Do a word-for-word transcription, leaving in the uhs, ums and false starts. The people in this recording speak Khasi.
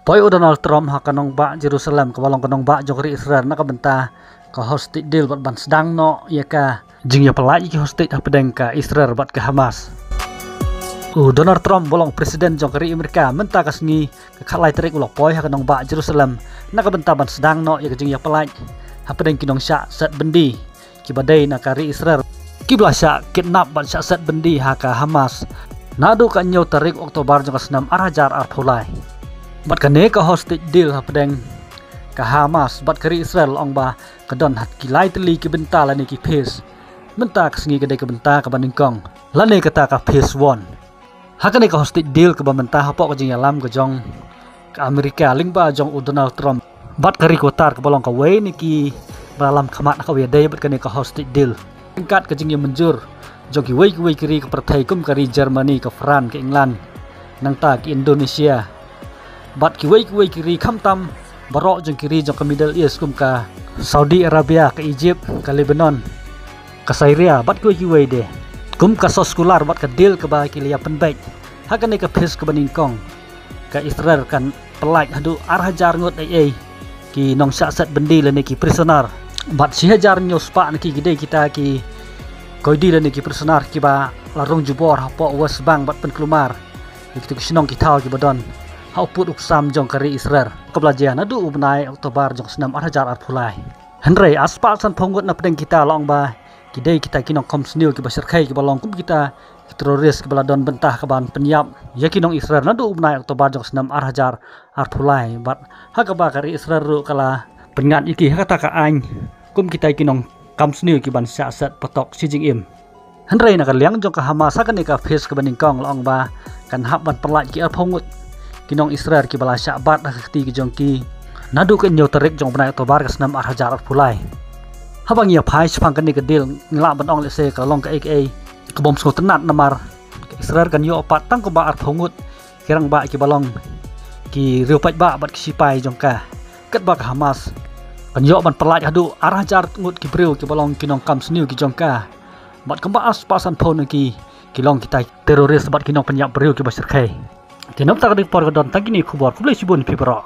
Poi u Donald Trump ha ka nongbah Jerusalem kaba long ka nongbah jong ka ri Israel na ka bynta ka hostage deal bad ban sdang noh ïa ka jingïapyllait ïa ki hostage hapdeng ka Israel bad ka Hamas. U Donald Trump ba long president jong ka ri Amerika mynta ka sngi ka khatlai tarik u la poi ha ka nongbah Jerusalem na ka bynta ban sdang noh ïa ka jingïapyllait hapdeng ki nongshah set byndi kiba dei na ka ri Israel kiba la shah kidnap bad shah set byndi ha ka Hamas naduh ka hynñiew tarik Oktober jong ka snem ar hajar arphew lai. Bad kane ka hostage deal hapdeng ka Hamas bad ka ri Israel ong ba ka don ha ki lai tylli ki bynta lane ki phase. Mynta ka sngi ka dei ka bynta kaba nyngkong lane kata ka phase one. Ha kane ka hostage deal kaba mynta hapoh ka jingïalam ka jong ka Amerika lyngba jong u Donald Trump bad ka ri Qatar kaba long kawei na kiba la lam khmat ha kaba ïadei bad kane ka hostage deal. Ryngkat ka jingïamynjur jong kiwei kiwei ki ri ka pyrthei kum ka ri Germany, ka France, ka England, nangta ki Indonesia bad kiwei kiwei ki ri khamtam baroh jong ki ri jong ka Middle East kum ka Saudi Arabia, ka Egypt, ka Lebanon, ka Syria bad kiwei kiwei de. Kum ka soskular bad ka deal kaba ki la ïa pynbeit ha kane ka phase kaba nyngkong, ka Israel kan pyllait haduh ar hajar ngut ei ei ki nongshah set byndi lane ki prisoner bad shi hajar hynñiew spah na ki ki dei kita ki koidi lane ki prisoner kiba la rung jubor hapoh West Bank bad pynkulmar ïa kitu ki shnong ki thaw kiba don ha u pud u ksam jong ka ri Israel. Kaba la jia naduh u bnai Oktober jong ka snem ar hajar arphew lai. Hynrei ar spah sanphew ngut na pdeng kita la ong ba ki dei kita ki nongkham sniew kiba shyrkhei kiba long kum kita ki terrorist kiba la don bynta ha kaban pynïap ïa ki nong Israel naduh u bnai Oktober jong ka snem ar hajar arphew lai bad ha kaba ka ri Israel ruh ka la pynngat ïa ki ha kata ka aiñ kum kita ki nongkham sniew kiban shah set patok shi jingim. Hynrei na ka liang jong ka Hamas ha kane ka phase kaba nyngkong la ong ba kan hap ban pyllait ki arphew ngut ki nong Israel kiba la shah bat ha ka kti ki jong ki naduh ka hynñiew tarik jong u bnai Oktober ka snem ar hajar arphew lai. Haba ngi ïa phai shaphang kane ka deal ngi lah ban ong lehse ka la long kaei kaei ka bym sngewtynnat namar ka Israel kan ïoh pat tang kumba arphew ngut ki rangbah kiba long ki riew paidbah bad ki sipai jong ka. Katba ka Hamas kan ïoh ban pyllait haduh ar hajar ngut ki briew kiba long ki nongkham sniew ki jong ka. Bad kumba ar spah sanphew na ki ki long kita terrorist bad ki nongpynïap briew kiba shyrkhei. Te na kata ka dei ka por ka don tang kine ki khubor, khublei shibun phi baroh.